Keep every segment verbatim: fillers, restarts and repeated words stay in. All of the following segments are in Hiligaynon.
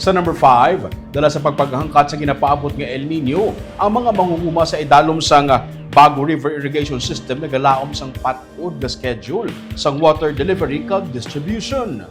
Sa number five, dala sa pagpaghangkat sa ginapaabot nga El Nino, ang mga mangunguma sa idalom sang Bago River Irrigation System nagalaom sang pat-od nga schedule sang water delivery kag distribution.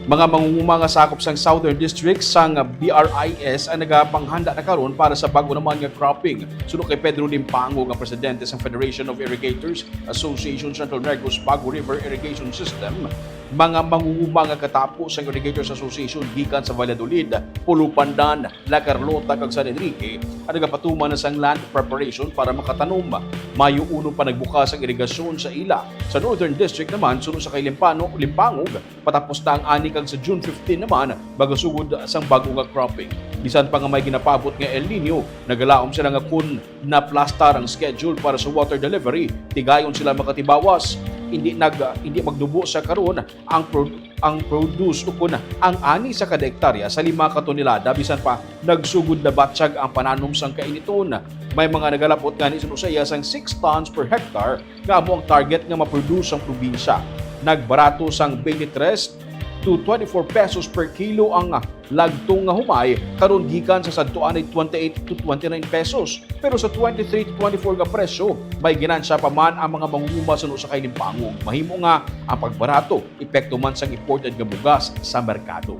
Mga mangunguma nga sakop sang Southern District sang B R I S ang nagapanghanda na karon para sa bag-o naman nga cropping. Suno kay Pedro Limpango nga presidente sang Federation of Irrigators Association Central Negros Bago River Irrigation System, mga mangunguma nga katapo sang Irrigators Association gikan sa Valladolid, Pulupandan, La Carlota kag San Enrique ang nagapatuman na sang land preparation para makatanom. Mayo uno pa nagbukas ang irigasyon sa ila. Sa Northern District naman, suno sa kay Limpano, Limpangog, patapos na ang ani kag sa June fifteen naman magasugod sang bag-o nga cropping. Bisan pa nga may ginapaabot nga El Nino, nagalaom sila nga kun naplastar ang schedule para sa water delivery, tigayon sila makatibawas. Hindi nag hindi magdubo sa karon ang pro, ang produce o kun ang ani sa kada hektarya sa lima ka tonelada, bisan pa nagsugod na batyag ang pananom sang kainiton. May mga nagalapot gani suno sa iya sang six tons per hectare nga amo ang target nga maproduce sang probinsya. Nagbarato sang twenty-three to twenty-four pesos per kilo ang lagtong nga humay karon gikan sa sadto anay twenty-eight to twenty-nine pesos. Pero sa twenty-three to twenty-four nga presyo, may ginansya pa man ang mga mangunguma suno sa kay Limpangog. Mahimo nga ang pagbarato epekto man sang imported nga bugas sa merkado.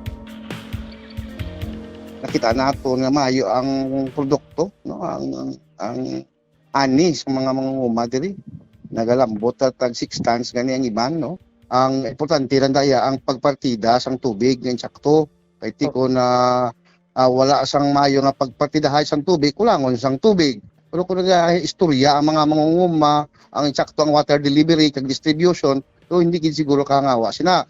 Nakita nato nga maayo ang produkto, no, ang ang, ang ani sa mga mangunguma diri. Nagalambot ta tag six tons gani ang iban, no. Ang importante lang daya ang pagpartida sang tubig nga insakto. Kay ti ko na ah, wala sang maayo nga pagpartidahay sang tubig, kulangon sang tubig. Pero kung nagaistorya ang mga mangunguma, ang insakto ang water delivery kag distribution, so hindi gid siguro kahangawa sina.